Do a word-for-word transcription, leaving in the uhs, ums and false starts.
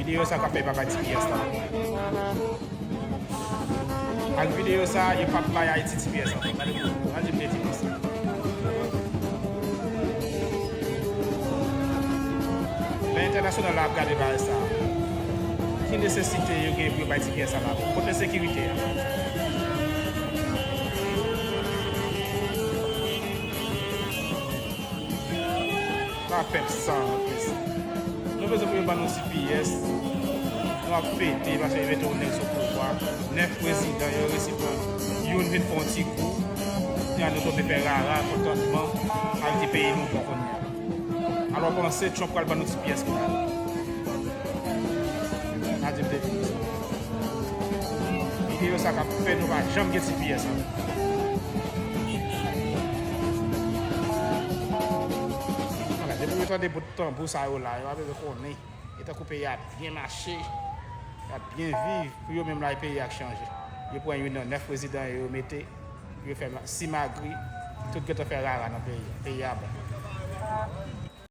Videyo sa k ap fè bagay T P S la. Ak videyo sa, yo p ap bay Ayiti T P S ankò. Gade pou, gade m te di konsa. Lè entènasyonal la ap gade bagay sa, ki nesesite yo gen pou yo bay T P S sa la? Kote sekirite a? Pa pèp sa, mezanmi. Nou bezwen pou yo ban nou T P S. Nou ap fete paske yo mete yon nèg sou pouvwa. Nèf prezidan yo resi pran. Youn vin fè yon ti kou. Kounye a nou tonbe fè rara, kontantman. Ayiti peyi nou bon kounye a. Alò panse Trump pral ban nou T P S kounye a. N a di m te di nou sa. Videyo sa k ap fè nou pa janm gen T P S ankò. Ala, depi yo tande bout tanbou sa yo la, yo pa bezwen konnen. E tankou peyi a byen mache, y ap byen viv, pou yo menm la, e peyi a k chanje. Yo pran youn nan nèf prezidan yo, yo mete, pou yo fè ma-, simagri, tout gentan fè rara nan peyi a. Peyi a bon.